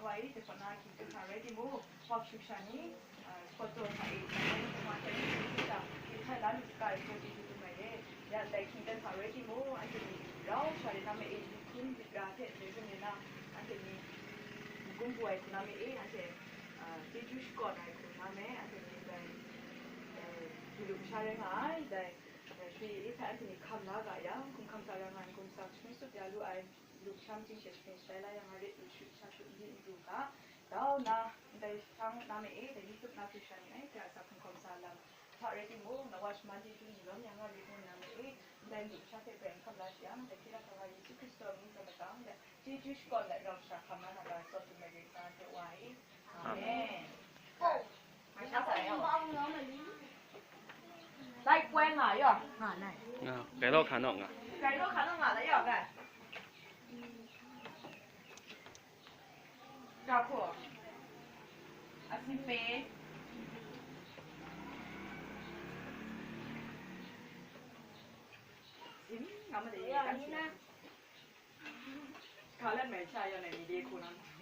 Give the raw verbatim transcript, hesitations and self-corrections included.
Wa e, dai hpang na hkying hkam hkra rai timung, wa hkying sha ni, a, sponsor hta e, dai hpang na hkying hkam hkra rai timung, anhte ni, a, dai hkying hkam hkra rai timung, anhte ni rau sha rai na ma e, myit hkun myit ra hte, dai hpang na, anhte ni magum bu ai hku na ma e, anhte, a, chyeju shakawn ai hku na ma e, anhte ni dai, e, du lu masha rai nga ai, dai, e, shwi e hpe anhte ni hkam la ga yang, hkum hkam hkra ra nga ai, hkum sa shagun tsup ya lu ai, Lusha mating she shapen shatai la yang a rit, lushu sha shu n di n du ga, dau nna, ndai shang na ma e, dai ni tup na hkru sha ni ai, Karai Kasang hkum hkawm sa lam hta rai timung, na wa shaman chyeju ni lawm yang a rit ngu na ma e, ndai lusha hpe grai n hkam la shi yang, dai hpyi la hkra wa Yesu Hkristu a mying hta matang, dai chyeju shakawn let rau sha hkam la na ga, tsawt tu Mari sa hte wa e. Amen. Amen. လိုက်ပွဲမှာရော ငါနိုင် ငါ ဂဲတော့ခါတော့ငါ ဂဲတော့ခါတော့ငါလည်းရော ကဲ ဒါခု အစီပေ စီငါမတည်းရ ခါလည်းမဲချာရနေဒီခုနော်